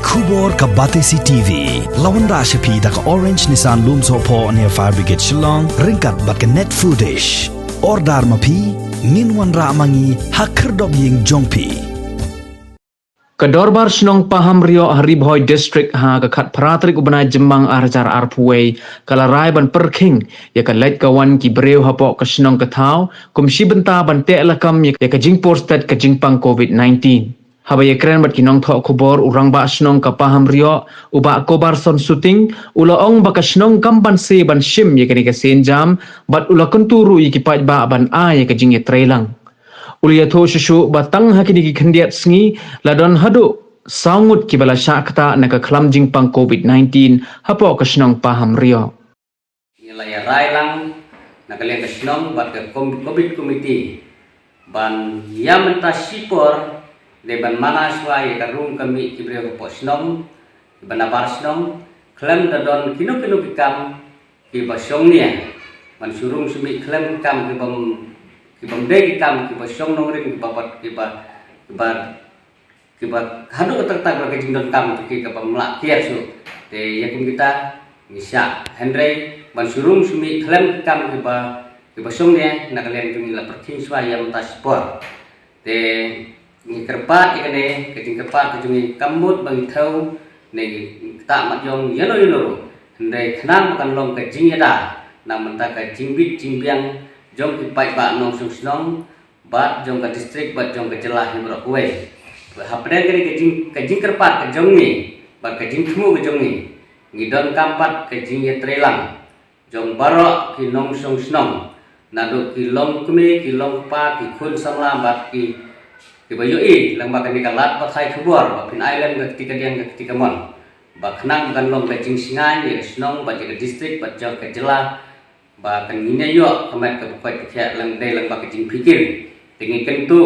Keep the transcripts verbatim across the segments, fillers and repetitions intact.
Khubor ka Batesi T V la wanrah sha phi da ka Orange Nissan Lumsohphoh near Fire Brigade Shillong ryngkat bad ka Net Foodish. Order ma phi, ngin wanrah ma ngi ha khyrdop ïing jong phi. Ka Dorbar Shnong Pahamrioh ha Ri Bhoi District ha ka khatphra tarik u bnai Jymmang ar hajar arphew wei ka la rai ban pyrkhing ïa ka leit ka wan ki briew hapoh ka shnong ka thaw kum shi bynta ban teh lakam ïa ka jingpur stet ka jingpang covid nineteen. Haba ïakren bad ki nongthoh khubor, u rangbah shnong ka Pahamrioh, u Bah Kobarson Suting, u la ong ba ka shnong kam banse ban shim ïa kane ka sienjam bad u la kyntu ruh ïa ki paidbah ban ai ïa ka jingïatreilang. U la ïathuh shuh shuh ba tang ha kine ki khyndiat sngi la don haduh saw ngut kiba la shah ktah na ka khlam jingpang covid nineteen hapoh ka shnong Pahamrioh. Ngi la ïa rai lang na ka liang ka shnong bad ka kom-, covid committee ban ïa mynta shipor dei ban mana shuwa ïa ka rung ka mih ki briew hapoh shnong, kiba nabar shnong, khlem da don kino kino ki kam kiba shong nia, ban shu rung shu mih khlem ki kam kibym, kibym dei ki kam kiba shong nongrim, kiba pat kiba, kiba kiba haduh katta katta ka jingdonkam ki kaba mlak kiar shuh. Te ïa kum kita ngi shah, hynrei ban shu rung shu mih khlem ki kam kiba, kiba shong nia na ka liang jong ngi la pyrkhing shuwa ïa mynta shipor. Te ngi kyrpad ïa kane ka jingkyrpad ka jong ngi kam mut ba ngi thew ne ngi ktah mat jong ïano ïano ruh, hynrei khnang ba kan long ka jingïada na mynta ka jingbit jingbiang jong ki paidbah nongshong shnong bad jong ka district bad jong ka jylla hi baroh kawei. Hapdeng kane ka jing, ka jingkyrpad ka jong ngi bad ka jingthmu ka jong ngi, ngi donkam pat ka jingïatreilang jong baroh ki nongshong shnong, naduh ki longkmie, ki longkpa, ki khun samla bad ki, kiba ïohi lyngba kane ka lad pathai khubor ba phin ai lem ka kti kadiang ka kti kamon, ba khnang ba kan long ka jingsngewsih ïa ka shnong bad ïa ka district bad jong ka jylla, ba kan ngin ïa ïoh ka met kaba koit ka khiah lyngba, dei lyngba ka jingpynkhiah. Te ngi kyntu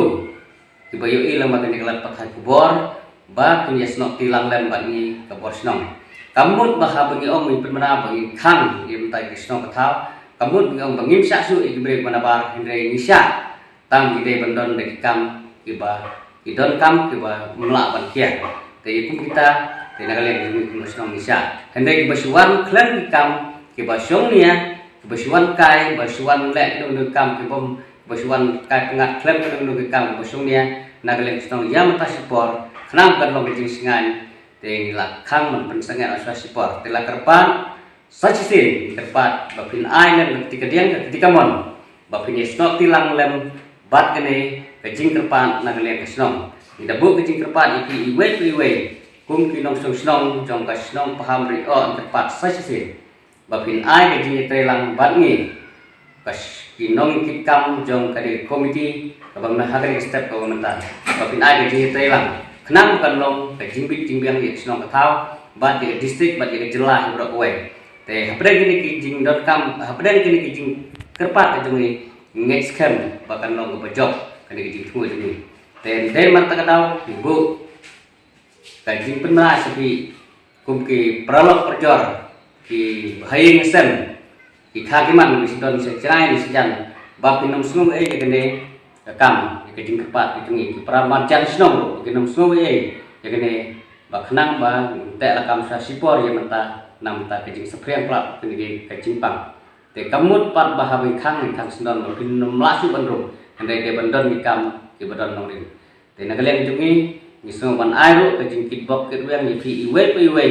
kiba ïohi lyngba kane ka lad pathai khubor ba kin ïa snoh kti lang lem bad ngi ka bor shnong. Kam mut ba haba ngi ong ngi pynbna ba ngi khang ïa mynta ki shnong ka thaw, kam mut ba ngi ong ba ngim shah shuh ïa ki briew ba nabar, hynrei ngi shah tang ngi dei ban don da ki kam kiba, ki donkam kiba mlak ban kiar. Te ïa kum kita, te na ka liang jong ngi kum shnong ngi shah. Hynrei kiba shu wan khlem ki kam kiba shong nia, kiba shu wan kai, ba shu wan leh kino kino kam kibym, ba shu wan kai pyngngad khlem kino kino ki kam kiba shong nia na ka liang shnong ïa mynta shipor, khnang kan long ka jingsngewsih, te ngi la khang ban pynsangeh shuwa shipor. Te la kyrpad sa shisien, kyrpad ba phin ai lem ka kti kadiang ka kti kamon ba phin ïa snoh kti lang lem bad kane ka jingkyrpad na ka liang ka shnong. Ngi da buh ka jingkyrpad ïa phi iwei pa iwei kum ki nongshong shnong jong ka shnong Pahamrioh, ngi kyrpad sa shisien ba phin ai ka jingïatreilang bad ngi, ka sh-, ki nongkitkam jong kane ka komiti kaba mynta ha kane ka step kaba mynta, ba phin ai ka jingïatreilang khnang kan long ka jingbit jingbiang ïa ka shnong ka thaw bad ïa ka district bad ïa ka jylla hi baroh kawei. Te hapdeng kine ki jingdonkam, hapdeng kine ki jingkyrpad ka jong ngi, ngeit skhem ba kan long kaba jop kane ka jingthmu jong ngi. Te dei mynta ka daw ngi buh ka jingpynbna sha phi kum ki paralok parajor, ki bahaïing hasem, ki kha ki man, ki sdang sha Chrai, ki sdang, ba phin ym sngew ei ïa kane ka kam, ïa ka jingkyrpad ka jong ngi, ki para marjan shnong ruh kin ym sngew ei ïa kane, ba khnang ba teh lakam sha shipor ïa mynta, na mynta ka jingsaphriang palat kane ka jingpang. Te kam mut pat ba haba ngi khang, ngi khang sdang ba phin ym lah shuh ban rung, hynrei dei ban don ki kam kiba don nongrim. Te na ka liang jong ngi, ngi sngew ban ai ruh ka jingkitbok kitrwiang ïa phi iwei pa iwei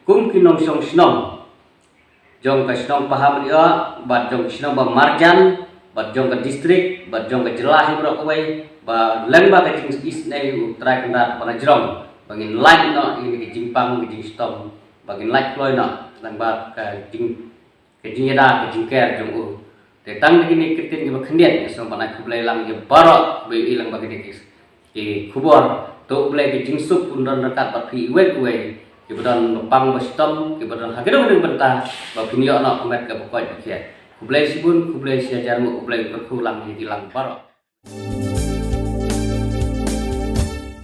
kum ki nongshong shnong jong ka shnong Pahamrioh bad jong ka shnong ba marjan bad jong ka district bad jong ka jylla hi baroh kawei, ba lyngba ka jingisynei U Trai Kynrad ba la jrong, ba ngin lait noh ïa ka jingpang ka jingshitom, ba ngin lait kloi noh lyngba ka jing ka jingïada ka jingker jong u. Te tang da kine ki ktien kiba khyndiat ngi sngew ban ai khublei lang ïa baroh ba ïohi lang ba kine ki, ki khubor. To U Blei ka jingsuk un don ryngkat bad phi iwei pa iwei, kiba don ba pang ba shitom, kiba don ha kino kino bynta, ba phin ïoh noh ka met kaba koit ba khiah. Khublei shibun, khublei shihajar nguh, U Blei un kyrkhu lang ïa phi lang baroh.